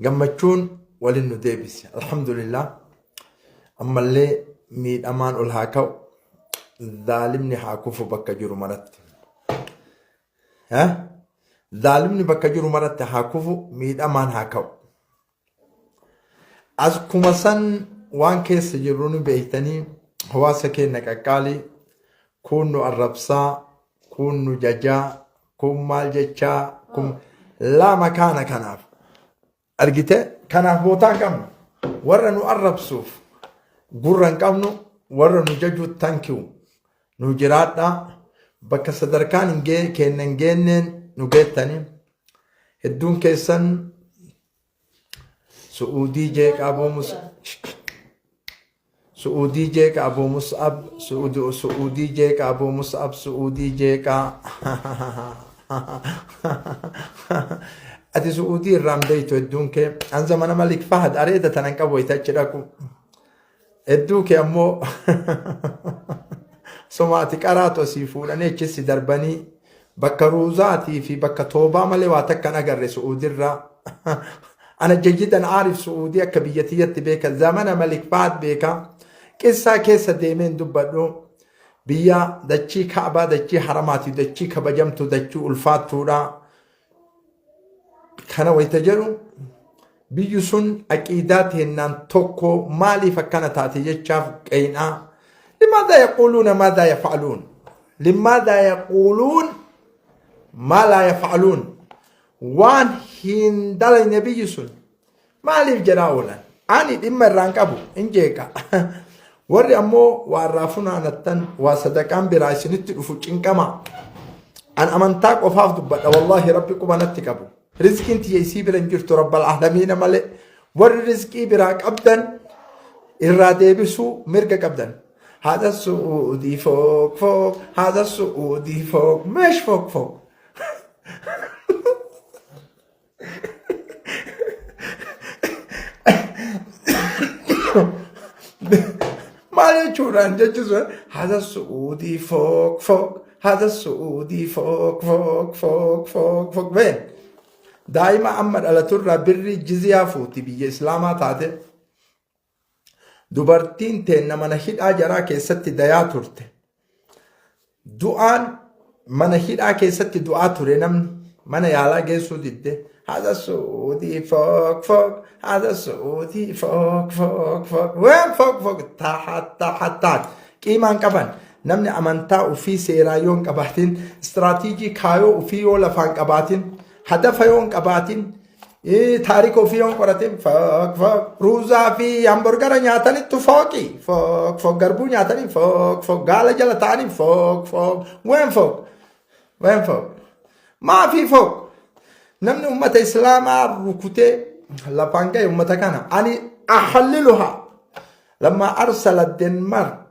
Gammachuun waliin nu deebise. Alhamdulillah. Ammallee miidhamaan ol haa ka'u. Zaalimni haa kufu bakka jiru maratti. Zaalimni bakka jiru maratti haa kufu, miidhamaan haa ka'u. Akkuma san waan keessa jirru ni beektanii hawaasa keenya qaqqaalii kuun nu arrabsaa, kuun nu jajaa, kuun maal jechaa, kun laa makaana kanaaf. Argite kanaaf bootaa hin qabnu. Warra nu arrabsuuf gurra hin qabnu, warra nu jajuu thank you. Nu jiraadhaa bakka sadarkaan hin keenya hin geenneen nu geettanii hedduun keessan Su'uudii jeeqa Abuu Mus Su'uudii jeeqa Abuu Mus'ab Su'uudii jeeqa Abuu Mus'ab Su'uudii jeeqa Ati Su'uudii irraan beektu hedduun kee an zamana Malik Fahad areeda tanan qabu wayita achi dhaqu hedduu kee ammoo somaati qaraatu asii fuudhanii achi si darbanii bakka ruuzaatii fi bakka toobaa malee waa takka hin agarre Su'uudirraa. Ana jayyidan aarif Su'uudii akka biyya tiyyatti beeka zamana Malik Fahad beeka qissaa keessa deemeen dubbadhu biyya dachii Kaabaa dachii haramaati dachii kabajamtu dachii ulfaattuudha. Kana wayita jedhu biyyi sun aqiidaa teennaan tokko maaliif akkana taate jechaaf qeynaa. Limaadhaa yaquuluuna maadhaa yafa'aluun. Limaadhaa yaquuluun maa laa yafa'aluun. Waan hin dalayne biyyi sun maaliif jedhaa oolan. Ani dhimma irraan qabu hin jeeqa. Warri ammoo waa irraa funaanattan waa sadaqaan biraa isinitti dhufu cinqama. An amantaa qofaaf dubbadha wallaahi rabbi quba natti qabu. Rizqiin tiyya isii bira hin jirtu rabbal aalamiina malee. Warri rizqii biraa qabdan irraa deebisuu mirga qabdan. Haadha su'uudii fooq fooq haadha su'uudii fooq meesh fooq fooq. Maal jechuudhaan jechi sun haadha su'uudii fooq fooq haadha su'uudii fooq fooq fooq fooq fooq been daa'ima amma dhalaturraa birrii jiziyaa fuuti biyya islaamaa taate dubartiin teenna mana hidhaa jaraa keessatti dayaa turte Du'aan mana hidhaa keessatti du'aa ture namni mana yaalaa geessuu didde. Haadha su'uudii fook fook haadha su'uudii fook fook fook waan fook fook taha taha taha qiimaan qaban namni amantaa ofii seeraa yoo hin qabaatin istiraatiijii kaayoo ofii yoo lafaan qabaatin hadafa yoo hin qabaatin Taarika ofii yoon qoratin fook fook ruuzaa fi hamburgara nyaatanittu fooqi fook fook garbuu nyaatanii fook fook gaala jala ta'anii fook fook ween fook ween fook maafii fook namni ummata islaamaa rukutee lafaan ga'e ummata kana ani ahalliluha lamma arsala denmark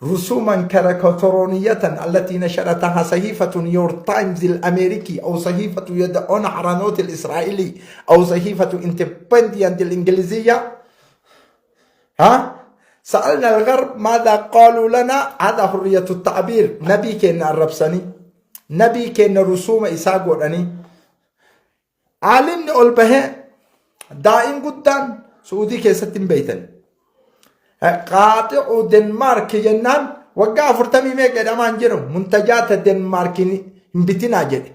رسوما كاريكاتورونية التي نشرتها صحيفة نيويورك تايمز الأمريكي أو صحيفة يدعون حرانوت الإسرائيلي أو صحيفة اندبندنت الإنجليزية. ها سألنا الغرب ماذا قالوا لنا؟ هذا حرية التعبير. نبي كان الربسني نبي كان رسوم إساقو أني Aalimni ol bahee daa'im guddaan Su'uudii keessatti hin beeytan. Qaaxi'u Denmaark jennaan waggaa afurtamii meeqa jedhamaa hin jiru muntajaata Denmaark hin bitinaa jedhe.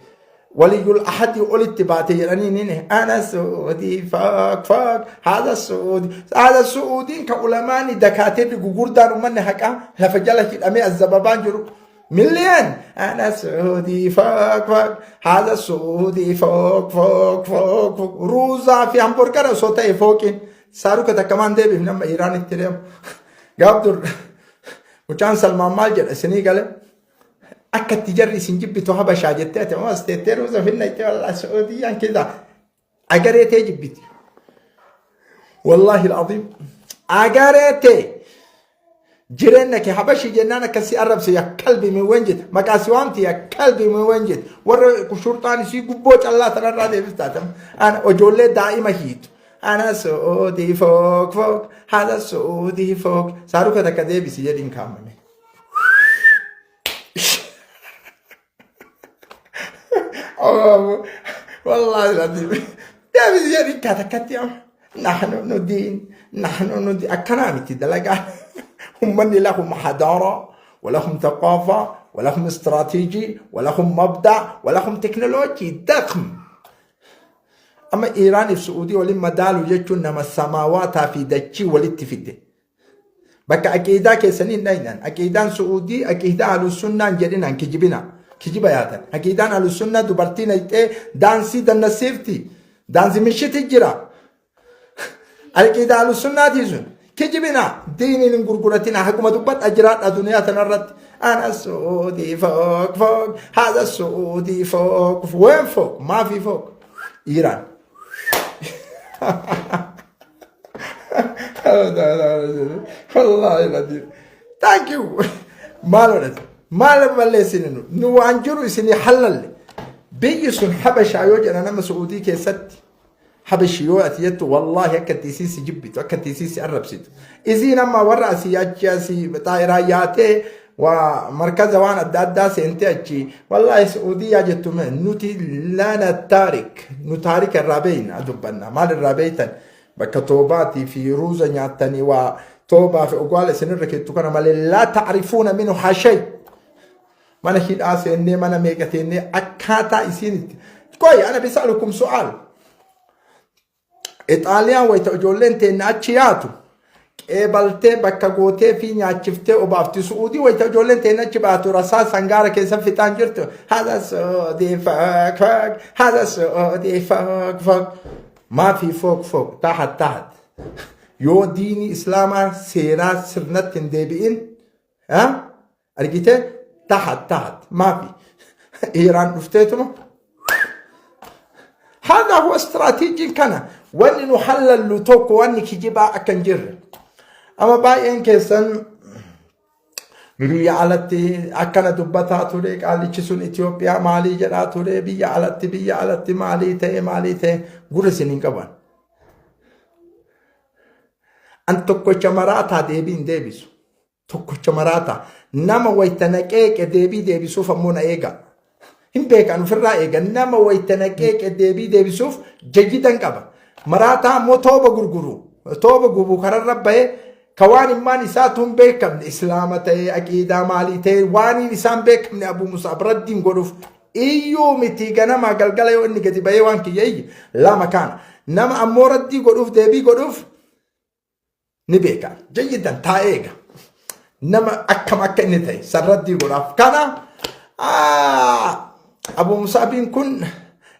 Waliyyul ahadii olitti baate jedhanii ni ana Su'uudii fook fook haadha Su'uudii haadha Su'uudiin ka ulamaani dakaatirri gugurdaan ummanni haqaa lafa jala hidhamee azzababaan jiru. Million أنا سعودي فوق فوق هذا السعودي فوق فوق فوق فوق روزا في همبرجر osoo ta'e fooqiin saaruka takka maan deebiif nama Iiraanitti deemu. Gaaf dur mucaan Salmaan maal jedha isinii gale akka itti jarri isin jibbitu habashaa jettee ati ammas teettee ruuza finna itti wallaa Su'uudiyyaan keessaa agaree tee jibbiti. Wallaahi al'aziim agaree tee jireenya kee habashii jennaan akka si arrabse yaa kalbi min wen jette maqaa si waamti yaa kalbi min wen jette warra shurxaan isii gubboo callaa tanarraa deebiftaa tam ana ijoollee daa'ima hiitu ana su'uudii fook fook haadha su'uudii fook saaruka takka deebisi jedhiin kaamame. Wallaahi al'aziim. Deebisi jedhi takkatti amma. نحن ندين، نحن ندين. Akkanaa miti dalagaa. Ummanni لهم حضارة ولهم ثقافة ولهم استراتيجي ولهم مبدأ ولهم تكنولوجي ضخم. Amma Iiraaniif Su'uudii waliin madaalu jechuun nama samaawaataa fi dachii walitti fidde. Bakka aqiidaa keessanii hin dhaynan. Aqiidaan Su'uudii aqiidaa Ahlusunnaan jedhinaan kijibina. Kijiba yaatan. Aqiidaan Ahlusunnaa dubartii naqxee daansii dannasiifti. Daansii mishiti jira. Aqiidaa Ahlusunnaatii sun. Kijibina, diiniin hin gurguratina, haquma dubbadha jiraadha duniyaa tanarratti. أنا سعودي فوق فوق، هذا السعودي فوق. وين فوق؟ ما في فوق. إيران. والله العظيم. Thank you. Maal godhate? Maal balleessine nu? Nu waan jiru isinii halalle. Biyyi sun Habashaa yoo jedhan, nama Su'uudii keessatti Habashi yoo ati jettu, wallaahi akka itti isiin si jibbitu, akka itti isiin si arrabsitu. Isiin amma warra asii achi asii xaayiraa yaatee waa markaza waan adda addaa seentee achi wallaahi Su'uudiyyaa jettu, nuti lana taarik, nu taarika irraa beeyna dubbanna. Maal irraa beeytan? Bakka toobaatii fi ruuza nyaattanii waa toobaa fi ogwaala isinirra kettu kana malee لا تعرفون منه شيء. Mana hidhaa seennee, mana meeqa seennee, akkaataa isiin itti. قوي أنا بسألكم سؤال. Ixaaliyaan wayita ijoolleen teenna achi yaatu qeebaltee, bakka gootee fi nyaachiftee obaafti. Su'uudii wayita ijoolleen teenna achi baatu rasaa sangaara keessa fixaan jirtu. هذا سعودي فوق فوق، هذا سعودي فوق فوق. ما في فوق فوق، تحت تحت. Yoo diini islaamaa seeraa sirnatti hin deebi'in argite, تحت تحت، ما في. Iiraan dhufteetuma. هذا هو استراتيجي kana wanni nu hallallu tokko, wanni kijibaa akka hin jirre. Amma baay'een keessan biyya alatti akkana dubbataa ture, qaalichi sun Itoophiyaa maalii jedhaa ture, biyya alatti, biyya alatti maalii ta'e, maalii ta'e, gurra isin hin qaban. An tokkocha maraataa deebii hin deebisu. Tokkocha maraataa nama wayita na qeeqe deebii deebisuuf ammoo na eega. Hin beekan, ofirraa eega. Nama wayita na qeeqe deebii deebisuuf jayyidan qaba. Maraataa ammoo tooba gurguru, tooba gubu, kararra bahee ka waan immaan isaatu hin beekamne, islaama ta'e, aqiidaa maalii ta'e, waan isaan beekamne, Abu Musaab raddiin godhuuf iyyuu miti. Ganama galgala yoo inni gadi bahee waan kiyya iyyi lama kaana, nama ammoo raddii godhuuf, deebii godhuuf ni beeka. Jayyidan taa'ee eega. Nama akkam akka inni ta'e san raddii godhaaf. Kana Abu Musaabiin kun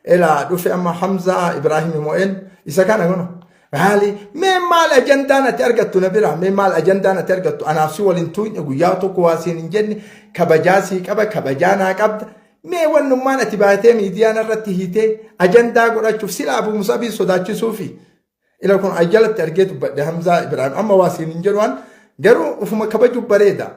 ilaa dhufe. Amma Hamzaa Ibraahim Mo'een isa kana kun maali? Mee maal ajandaan ati argattu na bira? Mee maal ajandaan ati argattu? Anaaf si waliin tuugne, guyyaa tokko waa siin hin jenne. Kabajaa sii qaba, kabajaa naa qabda. Mee wannummaan ati baatee miidiyaan irratti hiitee ajandaa godhachuuf sila Abu Musaabiin sodaachisuufi. Ila kun ajalatti argee dubbadhe. Hamzaa Ibraahim, amma waa siin hin jedhu, an garuu ufuma kabaju bareeda.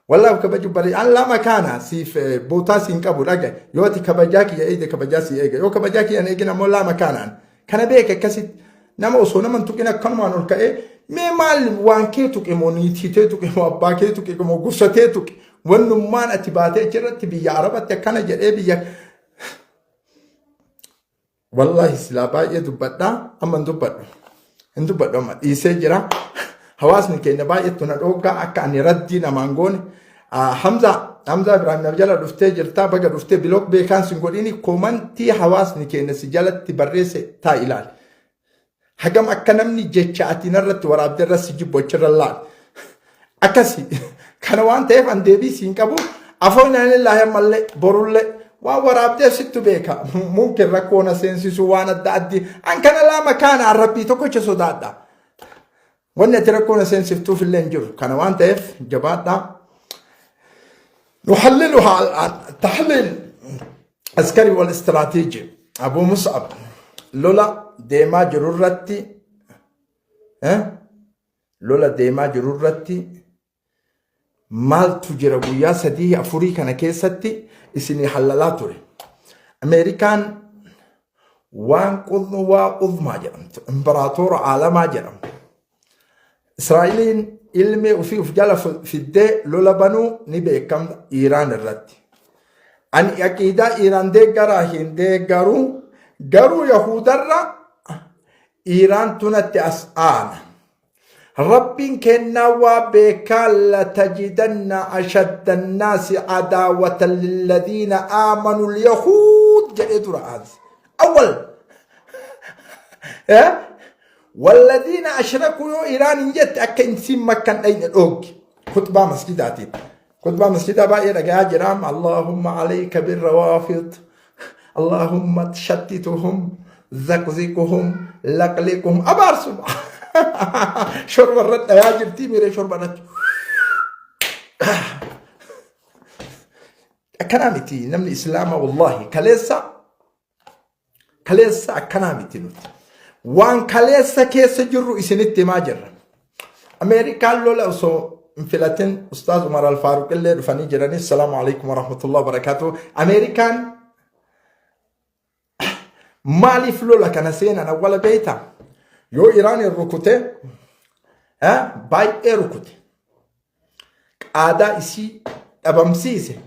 Wallahi kabaju bareeda. An lama kaana siif bootaa siin qabu dhaga. Yoo ati kabajaa kiyya eegde, kabajaa sii eega. Yoo kabajaa kiyya hin eegin ammoo lama kaanaan. Kana beeka. Akkasitti nama osoo nama hin tuqin akkanumaan ol ka'ee, mee maal waan kee tuqe moo, niitii tee tuqe moo, abbaa kee tuqe moo, gosa tee tuqe, wannummaan ati baatee achirratti biyya Arabatti akkana jedhee biyya. Wallahi silaa baay'ee dubbadhaa, amma hin dubbadhu. Hin dubbadhu, amma dhiisee jira. Hawaasni keenya baay'eetu na dhooggaa akka ani raddii namaan goone. Hamza Hamza Ibrahim na jala dhuftee jirta, baga dhuftee. Block beekaan sin godhini, comment hawaasni keenya si jalatti barreesse taa ilaali. Hagam akka namni jecha ati narratti waraabdee irra si jibbu achirra laal. Akkasi kana waan ta'eef an deebii siin qabu. Afoon ilaahi ammallee borullee waan waraabdee sittu beeka. Mumkin rakkoo na seensisu waan adda addi. An kana lama kaana, an rabbii tokkicha sodaadha. Wanni ati rakkoo na seensiftuuf illee hin jiru. Kana waan ta'eef jabaadha. نحللها الآن تحليل عسكري والاستراتيجي. أبو مصعب lola deemaa jirurratti, lola deemaa jirurratti maaltu jira? Guyyaa 3 4 kana keessatti isinii hallalaa ture. Ameerikaan waan قوة عظمى jedhamtu, imbaraatoora aalamaa jedhamtu. Israa'eliin ilmee ofii of jala fiddee lola banuu ni beekamta Iiraan irratti. Ani aqiidaa Iiraan deeggaraa? Hin deeggaruu, garuu Yahudarra Iiraan tunatti as aana. Rabbiin kennaa waa beekaa latajidanna ashadda annaasi adaawatan lilladiina aamanu lyahuud jedhee dura aanse. Awwal walladiina ashrakuu yoo Iiraan hin jette akka insiin makkan dhayne dhoogge kutbaa masjidaatiin. Kutbaa masjidaa baay'ee dhagayaa jiraam. Allahumma alayka birrawaafid. Allahumma shattituhum zaqziquhum laqliquhum abaarsuma. Shorba irra dhayaa jirtii miiree shorba irratti. Akkanaa miti namni islaama wallahi kaleessa Kaleessa akkanaa miti nuti. Waan kaleessa keessa jirru isinitti himaa jirra. Ameerikaan lola osoo hin filatin Ustaaz Umar Alfaaruq illee dhufanii jiranii. Salaamu alaikum warahmatullahi wabarakatuh. Ameerikaan maaliif lola kana seenan awwala beektaa? Yoo Iraan hin rukute baay'ee rukute. Qaadaa isii dhabamsiise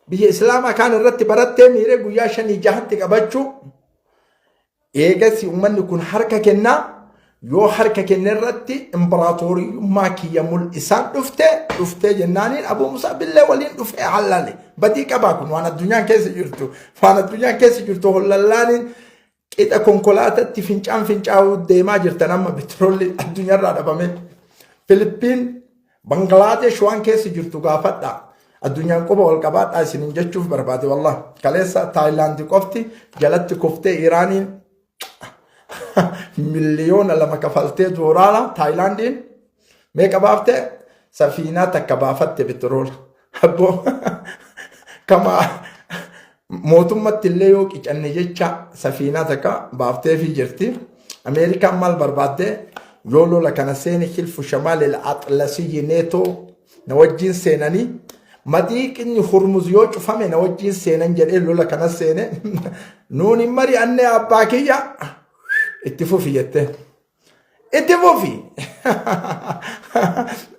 biyya islaamaa kaan irratti barattee miiree guyyaa shanii jahatti qabachuu eegasi uummanni kun harka kennaa yoo harka kenne irratti imbiraatooriyummaa kiyya mul'isaan dhufte dhuftee jennaaniin Abuu Musaa billee waliin dhufee hallale badii qabaa kun waan addunyaan keessa jirtu waan addunyaan keessa jirtu hollallaaniin qixa konkolaatatti fincaan fincaa'uu deemaa jirtan amma petroolli addunyaarraa dhabame. Filipiin Bangilaadesh waan keessa jirtu gaafadha. Addunyaan quba wal qabaadhaa isiniin jechuuf barbaade wallah. Kaleessa Taayilaandi qofti jalatti kuftee Iraaniin 2 miliyoona kafaltee doolaara Taayilaandiin meeqa baafte safiinaa takka baafatte petroola. Abboo kama mootummatti illee yoo qicanne jecha safiinaa takka baafteefii jirti. Ameerikaan maal barbaadde yoo lola kana seene hilfu shamaalil atlasiyyi neetoo na wajjin seenanii madiiqinni hurmuz yoo cufame na wajjin seenan jedhee lola kana seene nuun hin mari'anne abbaa kiyya itti fufi jette. Itti fufi.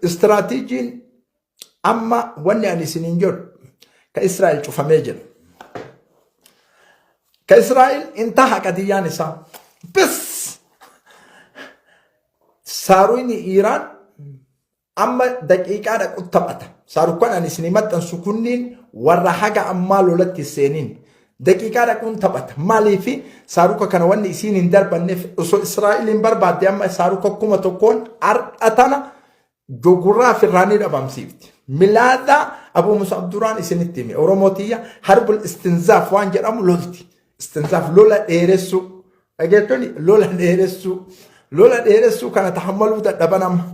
Istiraatiijiin amma wanni ani isiniin jedhu ka Israa'el cufamee jira. Ka Israa'el intaha qadiyyaan isaa. Bis saaruun Iiraan amma daqiiqaa dhaqu taphata. Saarukkan ani isinii maxxansu kunniin warra haga ammaa lolatti seeniin. Daqiiqaa dhaquun taphata. Maaliif saaruka kana wanni isiin hin darbanneef osoo Israa'el hin barbaadde amma saaruka 1000n har'a tana jogurraa firraa ni dhabamsiifti. Milaada Abuu Musab duraan isinitti hime. Oromoo tiyya harbul istinzaaf waan jedhamu lolti. Istinzaaf lola dheeressuu. Dhageettonni lola dheeressuu. Lola dheeressuu kana tahammaluu dadhaban amma.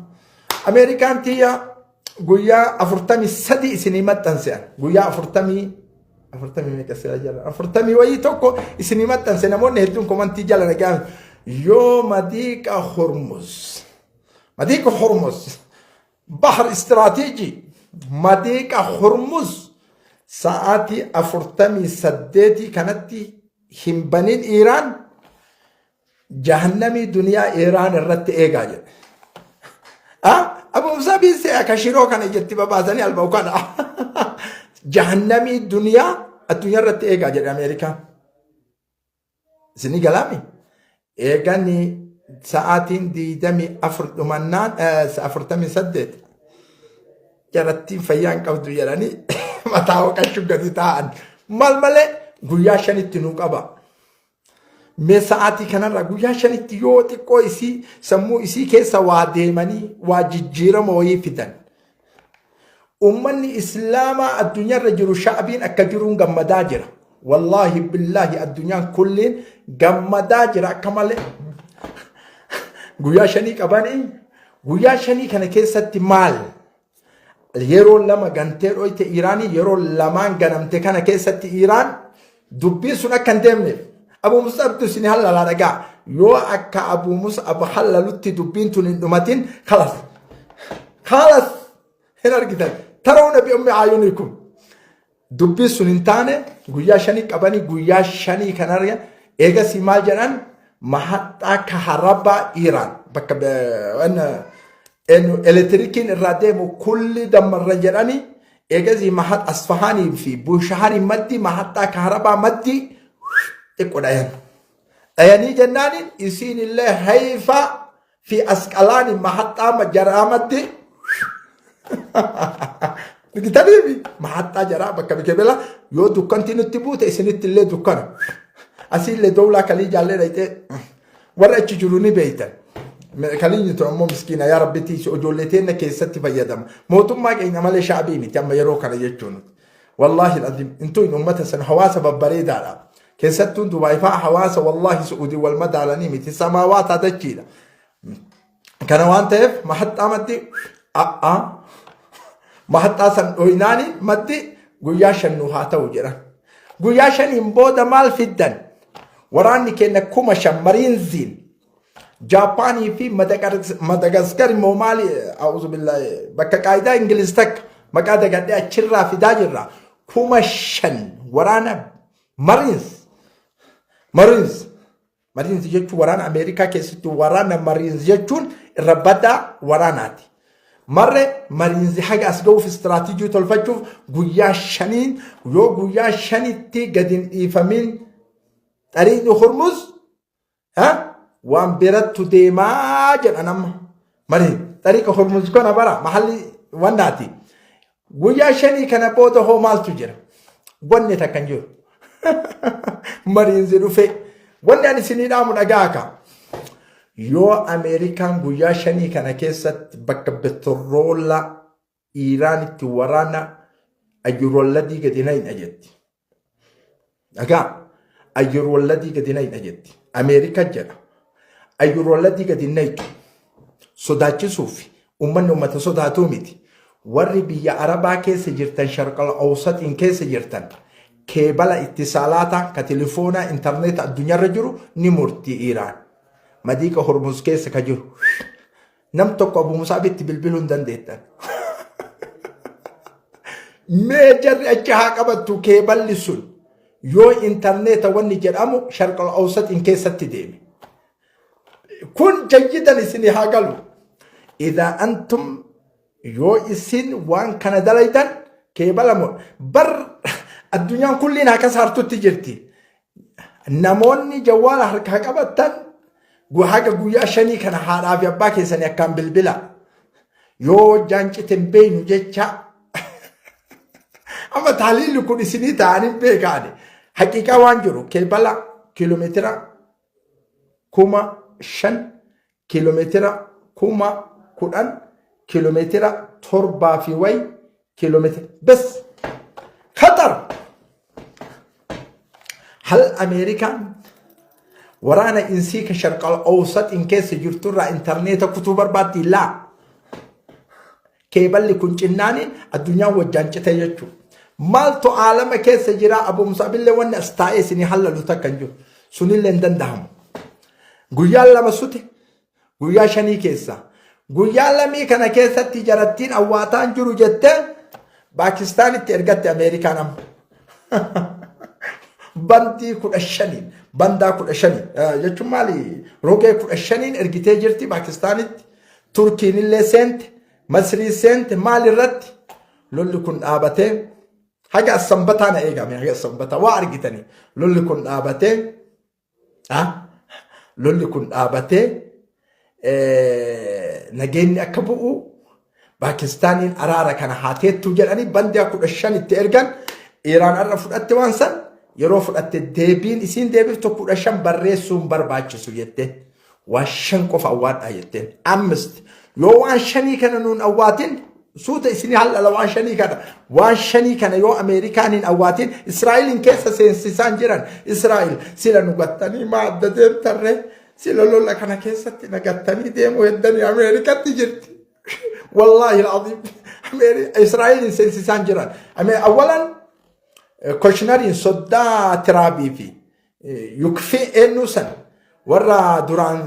Ameerikaan tiyya guyyaa 43 isinii maxxanse. Guyyaa afurtamii afurtamii meeqa sila jala afurtamii wayii tokko isinii maxxanse namoonni hedduun komantii jala nagaan yoo madiiqa Hormuz. Madiiqa Hormuz bahar istiraatiijii madiiqa Hormuz sa'aatii 48 kanatti hin banin Iiraan jahannamii duniyaa Iiraan irratti eegaa jedhe. Abu Musaa biisee akka shiroo kana ijatti babaasanii alba'u kana. Jahannamii duniyaa addunyaa irratti eegaa jedhe Ameerikaan. Isinii galaami? Eegani sa'aatiin 24 dhumannaan 48 jarattiin fayyaa hin qabdu jedhanii mataa hooqachuu gadi taa'an. Maal malee guyyaa shanitti nu qaba. Mee sa'aatii kanarra guyyaa shanitti yoo xiqqoo isii sammuu isii keessa waa deemanii waa jijjiirama wayii fidan. Uummanni Islaamaa addunyaarra jiru sha'abiin akka jiruun gammadaa jira. Wallaahi billaahi addunyaan kulliin gammadaa jira akka malee. Guyyaa shanii qabanii guyyaa shanii kana keessatti maal? Yeroo lama gantee dhoyte Iiraanii yeroo lamaan ganamte kana keessatti Iiraan dubbiin sun akka hin deemneef Abuu Mus'abtu isin hallalaa dhagaa yoo akka Abuu Mus'ab hallalutti dubbiin tun hin dhumatin kalas kalas hin argitan tarawna bi ummi ayunikum dubbiin sun hin taane guyyaa shanii qabanii guyyaa shanii kanarra eegasii maal jedhan mahaxxaa kaharabaa Iiraan bakka elektirikiin irraa deemu kulli dammarra jedhanii eegasii mahat Asfahaanii fi Bushaharii maddii mahaxxaa kaharabaa maddii xiqqoo dhayan. Dhayanii jennaaniin isiin illee Hayfaa fi Asqalaani mahaxxaa jaraamatti argitaniifi mahaxxaa jaraa bakka bikebela yoo dukkanti nutti buute isinitti illee dukkana. Asiillee dowlaa kalii jaallee dhayxee warra achi jiru ni beeytan. Kaliin tun ammoo miskiina yaa rabbi tiisi ijoollee teenna keessatti fayyadama. Mootummaa keenya malee shaabii miti amma yeroo kana jechuun. Wallaahi alazim intuun ummata san hawaasa babbareedaadha. Keessattuu Dubaay fa'aa hawaasa wallaahi Su'uudii wal madaalanii miti samaawaata dachiidha. Kana waan ta'eef mahaxxaa maddi a'aa mahaxxaa san dhoynaani maddi guyyaa 5 nuu haa ta'u jedhan. Guyyaa 5n booda maal fiddan? Waraanni keenya 5000 mariinziin Jaappaanii fi Madagaskar immoo maali a'uuzu billaahi bakka qaayidaa Ingiliz takka maqaa dagadhee achirraa fidaa jirra. 5000 waraana Marines Marines Marines jechuun waraana Ameerikaa keessatti waraana Marines jechuun irra badaa waraanaati. Marre Marines haga as ga'uuf istiraatiijii tolfachuuf guyyaa 5n yoo guyyaa 5tti gadi hin dhiifamin xariiqni Hormuz waan birattu deemaa jedhan amma. Marii xariiqa Hormuz kana bara mahalli wannaati. Guyyaa 5 kana booda hoo maaltu jira? Wanni takka hin jiru. Mariinsi dhufee wanni ani isinii dhaamu dhagaa ka. Yoo Ameerikaan guyyaa 5 kana keessatti bakka petroola Iiraanitti waraana ayyurwalladii gadi nayna jetti. Dhagaa ayyurwalladii gadi nayna jetti. Ameerika jedha. Ayyurwalladii gadi naytu sodaachisuuf uummanni uummata sodaatuu miti. Warri biyya Arabaa keessa jirtan sharqal awsaxiin keessa jirtan keebala ittisaalaataa ka telefoonaa intarneeta addunyaarra jiru ni murti Iiraan. Madiiqa Hormuz keessa ka jiru. Nam tokko Abu Musaabitti bilbiluu hin dandeettan. Mee jarri achi haa qabattu keeballi sun yoo intarneeta wanni jedhamu sharqal awsaxiin keessatti deeme. Kun jayyidan isinii haa galu. Idaa antum yoo isin waan kana dalaydan keebala moo bar addunyaan kulliin akka saartutti jirti. Namoonni jawwaala harkaa qabattan haga guyyaa 5 kana haadhaa fi abbaa keessanii akkaan bilbila. Yoo hojjaan cite hin beeynu jecha amma taaliilli kun isinii ta'anii beekaani. Haqiiqaa waan jiru keebala kiiloomeetira 5000 kiiloomeetira 10,000 kiiloomeetira 7 fi wayi kiiloomeetira bes khatar hal Ameerikaan waraana insii ka sharqal awsaxiin keessa jirturraa intarneeta kutuu barbaaddi laa keeballi kun cinnaaniin addunyaan wajjaan cite jechuudha. Maaltu aalama keessa jira Abu Musaabillee wanni as taa'ee isinii hallalu takka hin jiru. Sunillee hin danda'amu. Guyyaan 2 sute guyyaa 5 keessa. Guyyaa lamii kana keessatti jarattiin awwaataan jiru jettee Paakistaanitti ergatte Ameerikaan amma. Bandii 15n bandaa 15 jechuun maali rogee 15n ergitee jirti Paakistaanitti. Turkiin illee seente Masrii seente maal irratti lolli kun dhaabatee haga sanbataa na eegame haga sanbataa waa argitanii lolli kun dhaabatee lolli kun dhaabatee nageenyi akka bu'u Paakistaaniin araara kana haa teettuu jedhanii bandiyaa 15 itti ergan Iraan har'a fudhatte waan san yeroo fudhatte deebiin isiin deebiftu 15 barreessuun barbaachisu jette waan 5 qofa awwaadhaa jetteen ammist yoo waan 5 kana nuun awwaatin suuta isinii hallala waan 5 kana waan 5 kana yoo Ameerikaan hin awwaatin Israa'eliin keessa seensisaan jiran Israa'el sila nu gattanii maa adda deemtarree sila lola kana keessatti na gattanii deemuu heddanii Ameerikatti jirti. Wallaahi al'aziim Israa'eliin seensisaan jiran. Awwalan Koshnariin soddaa Tiraabii fi Yukfii eenyuu san warra duraan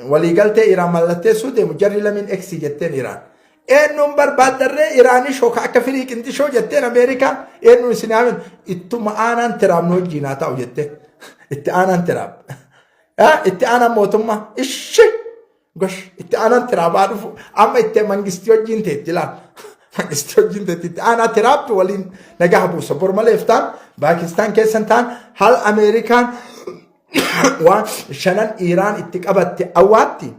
waliigaltee Iraan mallatteessuu deemu jarri lamiin eksi jetteen Iraan. Eenyuun barbaaddarree Iraanii shooka akka firii qinxishoo jetteen Ameerikaan eenyuun isin haamin ittuma aanaan Tiraab nu wajjin haa ta'u jetteen itti aanaan Tiraab. Itti aanaan mootummaa ishi gosh itti aanaan Tiraabaa dhufu amma itti mangistii wajjin teetti laal. Mangistii wajjin teetti itti aanaa Tiraabtu waliin nagaa buusa. Bor malee iftaan Paakistaan keessan ta'an hal Ameerikaan Waan shanan Iiraan itti qabatte awwaatti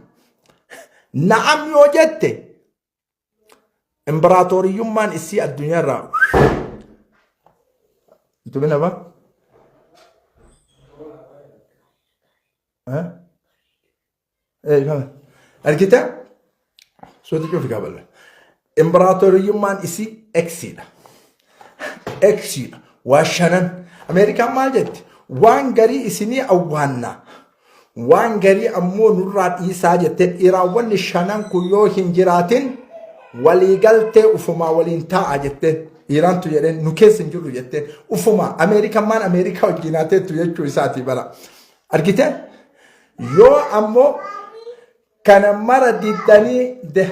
na'am yoo jette imbiraatooriyyummaan isii addunyaa irraa Tumina ba? Eh? Eh, kana. Argite? Suuti cufi qabala. Imbiraatooriyyummaan isii eksiidha. Eksiidha. Waa shanan. Ameerikaan maal jetti? Waan garii isinii awwaannaa. Waan garii ammoo nurraa dhiisaa jettee dhiiraawwanni shanan kun yoo hin jiraatin waliigaltee ufumaa waliin taa'a jetteen. Iiraantu jedheen nu keessa hin jirru jetteen ufumaa Ameerikaan maan Ameerikaa wajjin haateettu jechuu isaatii bara. Argite? Yoo ammoo kana mara diddanii de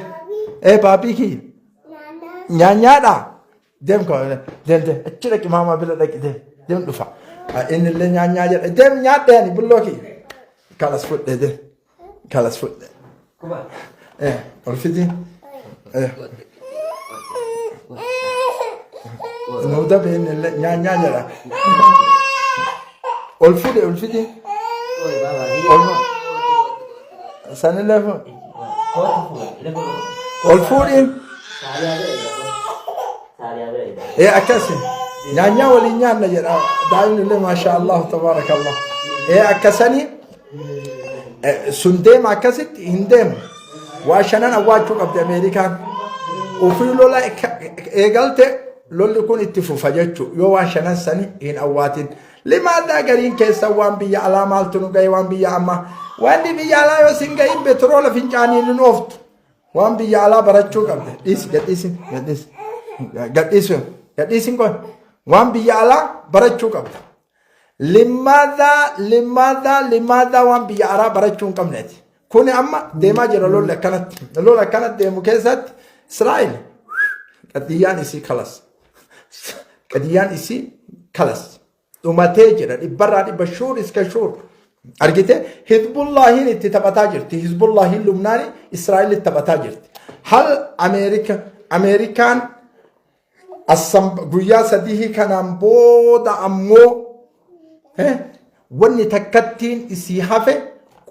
ee baabii kiyya nyaanyaadha deem ka deem deem achi dhaqi maamaa bira dhaqi deem deem dhufa inni illee nyaanyaa jedha deem nyaadhe ani bulloo kiyya kalas fudhe deem kalas fudhe ee ol fidi ee nuu dabe inni illee nyaanyaa jedha ol fudhe ol fidi ol sanillee fuudhe ol fuudhiin ee akkasi nyaanyaa waliin nyaanna jedha daa'imni illee maashaa Allah tabaarakallah ee akkasanii sun deema akkasitti hin deemu. Waa shanan awwaachuu qabdi Ameerikaan. Ofii lola eegalte lolli kun itti fufa jechuudha. Yoo waan shanan sani hin awwaatin. Limaadaa gariin keessa waan biyya alaa maaltu nu gahe waan biyya ammaa. Wanni biyya alaa yoo sin gahin betiroola fincaaniin hin ooftu. Waan biyya alaa barachuu qabda. Dhiisi gadhiisi gadhiisi gadhiisi gadhiisi kun waan biyya alaa barachuu qabda. Limmaadhaa limmaadhaa limmaadhaa waan biyya araa barachuu hin qabneeti. Kuni amma deemaa jira lolli akkanatti. Lola akkanatti deemu keessatti Israa'el qadiyyaan isii kalas. Qadiyyaan isii kalas. Dhumatee jira dhibbarraa dhibba shuur iska shuur. Argite Hizbullaahiin itti taphataa jirti. Hizbullaahiin Lubnaani Israa'el itti taphataa jirti. Hal Ameerika Ameerikaan Assan guyyaa sadihii kanaan booda ammoo wanni takkattiin isii hafe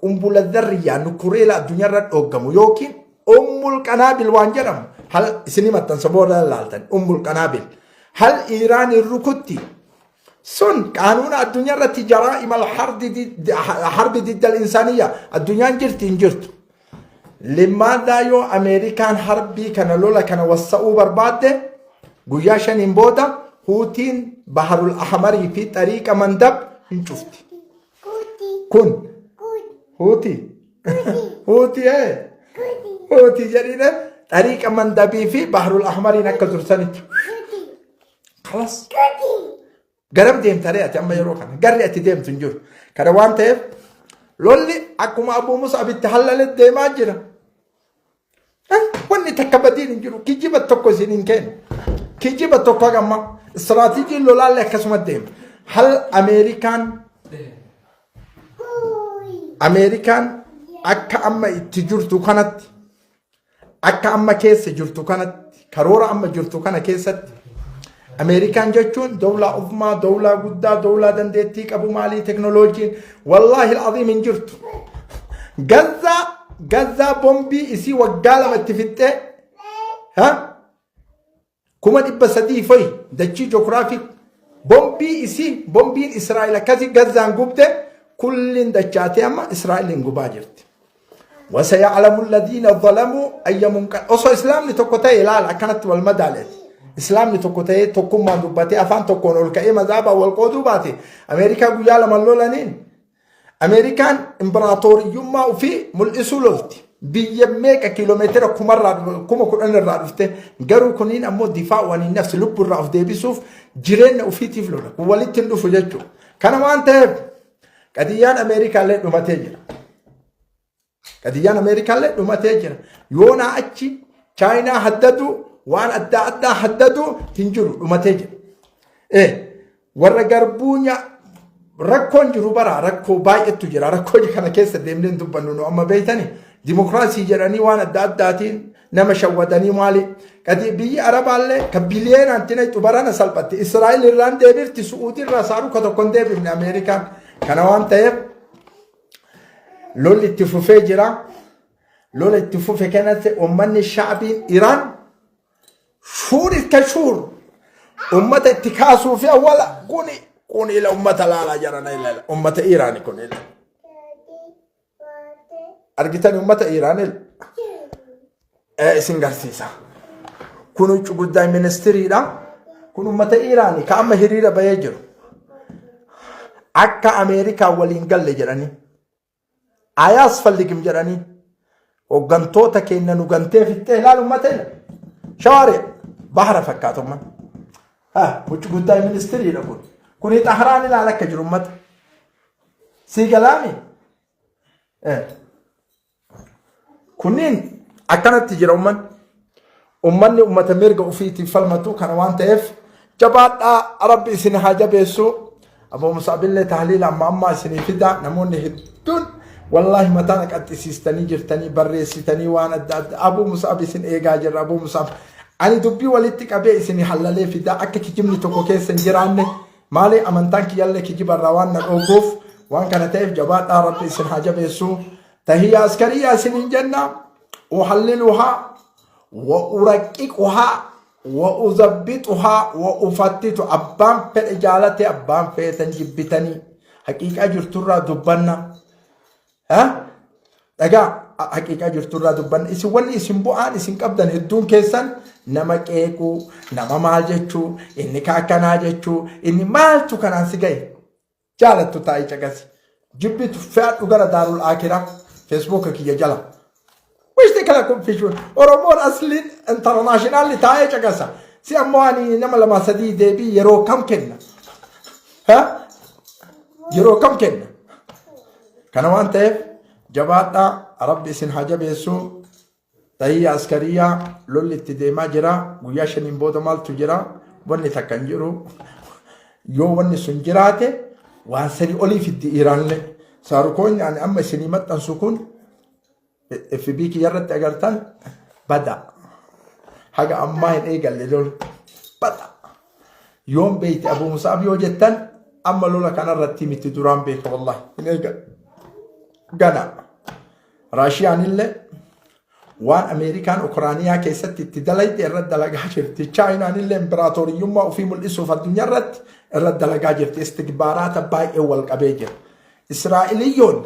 qumbula dharriyyaa nukureela addunyaarra dhooggamu yookiin ummul qanaabil waan jedhamu hal isinii maxxansa booda laaltan ummul qanaabil hal Iiraan hin rukutti sun qaanuuna addunyaa irratti jaraa'imal harbi diddal insaaniyya addunyaan jirti hin jirtu. Limmaadaa yoo Ameerikaan harbii kana lola kana wassa'uu barbaadde guyyaa shaniin booda Huutiin Baharul Ahmarii fi Xariiqa Mandab hin cufti. Kun Huutii Huutii ee Huutii jedhine Xariiqa Mandabii fi Baharul Ahmariin akka dursanitti. Kalas. Garam deemta ree ati amma yeroo kana? Garri ati deemtu hin jiru. Kana waan ta'eef lolli akkuma Abuu Mus'ab itti hallale deemaa jira. Wanni takka badiin hin jiru. Kijiba tokko isin hin kennu. Kijiba tokko haga ammaa. Istiraatiijiin lolaallee akkasuma deema. Hal Ameerikaan Ameerikaan akka amma itti jirtu kanatti Akka amma keessa jirtu kanatti, karoora amma jirtu kana keessatti Ameerikaan jechuun dawlaa ufmaa, dawlaa guddaa, dawlaa dandeettii qabu maalii teknooloojiin wallaahi al'aziim hin jirtu. Gazzaa Gazzaa bombii isii waggaa lama itti fixxee ha? 300,000 fa'i dachii joogiraafii bombii isii bombiin Israa'el akkasii Gazzaan gubde kulliin dachaatee amma Israa'eliin gubaa jirti. Wasaya'lamu alladhiina zalamuu ayya munqal osoo islaamni tokko ta'e ilaala akkanatti wal madaaleeti. Islaamni tokko ta'ee tokkummaan dubbatee afaan tokkoon ol ka'ee mazaabaan wal qooduu baate Ameerikaa guyyaa lama lolaniin Ameerikaan imbiraatooriyyummaa ofii mul'isuu lolti. Biyya meeqa kiiloomeetira kumarraa 10,000 irraa dhufte garuu kuniin ammoo difaa waniin nafsi lubbuu irraa of deebisuuf jireenya ofiitiif lola. Kun walitti hin dhufu jechuudha. Kana waan ta'eef qadiyyaan Ameerikaallee dhumatee jira. Qadiyyaan Ameerikaallee dhumatee jira. Yoonaa achi Chaayinaa haddadu waan adda addaa haddadu hin jiru dhumatee jira. Warra garbuu rakkoon jiru bara rakkoo baay'eetu jira. Rakkoo kana keessa deemnee hin dubbannu nu amma beektani. Dimokiraasii jedhanii waan adda addaatiin nama shawwadanii maali. Qadi biyyi Arabaallee kan biliyeenaan tinayxu barana salphatte. Israa'el irraan deebifti Su'uudii irraa saaruka tokko hin deebifne Ameerikaan. Kana waan ta'eef Lolli itti fufee jira. Lola itti fufe kanatti uummanni shaabiin Iraan shuur iska shuur ummata itti kaasuu fi awwala kuni kun ila ummata laalaa jiran ila ummata Iraani kun ila. Argitani ummata Iraan ila. Isin garsiisa. Kun huccuu guddaa ministiriidha. Kun ummata Iraani ka amma hiriira bahee jiru. Akka Ameerikaa waliin galle jedhanii. Ayaasfalligim jedhanii hooggantoota keenya nu gantee fixxee ilaal ummata ila. Shawaaree bahara fakkaata ummata. Ha huccuu guddaa ministiriidha kun. Kuni Xahraan ilaal akka jiru ummata. Sii galaami? Kunniin akkanatti jira ummanni. Ummanni ummata mirga ofiitiif falmatu kana waan ta'eef jabaadhaa, Rabbi isin haa jabeessu. Aboo Musaabillee tahliila amma ammaa isinii fida. Namoonni hedduun wallaahi mataa na qaxxisiistanii jirtanii, barreessitanii waan adda adda. Abuu Musaab isin eegaa jirra. Abuu Musaab, ani dubbii walitti qabee isin hallalee fida akka kijibni tokko keessa hin jiraanne. Maali, amantaan kiyyallee kijibarraa waan na dhooguuf waan kana ta'eef jabaadhaa, Rabbi isin haa jabeessu. Tahiyya askariyaa isiniin jenna. Uhalliluhaa wa uraqqiquhaa wa uzabbixuhaa wa ufattitu. Abbaan fedhe jaalate, abbaan feetan jibbitanii, haqiiqaa jirturraa dubbanna. Dhagaa, haqiiqaa jirturraa dubbanna. Isin wanni isin bu'aan isin qabdan hedduun keessan nama qeequu, nama maal jechuu, inni ka akkanaa jechuu, inni maaltu kanaan si gahe? Jaalattu taa'ii caqasi. Jibbitu fe'adhu gara daarul aakiraa Feesbuuka kiyya jala. Wishti kana confusion. Oromoon asliin internationalli taa'ee caqasa. Si ammoo ani nama lama sadii deebii yeroo kam kenna? Ha? Yeroo kam kenna? Kana waan ta'eef jabaadhaa, Rabbi isin haa jabeessu. Tahiyya askariyaa lolli itti deemaa jira. Guyyaa 5n booda maaltu jira? Wanni takka hin jiru. Yoo wanni sun jiraate waan sanii olii fiddi Iraanillee. Saarukoonni ani amma isinii maxxansu kun FB kiyya irratti agartan bada. Haga ammaa hin eegalle lola. Bada. Yoom beekte Abuu Musaab yoo jettan, amma lola kanarratti miti, duraan beeka, wallahi hin eegalle. Gana. Raashiyaan illee waan Ameerikaan Ukraaniyaa keessatti itti dalayte irratti dalagaa jirti. Chaayinaan illee imbiraatoriyyummaa ofii mul'isuuf addunyaa irratti dalagaa jirti. Istikbaaraata baay'ee wal qabee jira. Israa'eliyyoon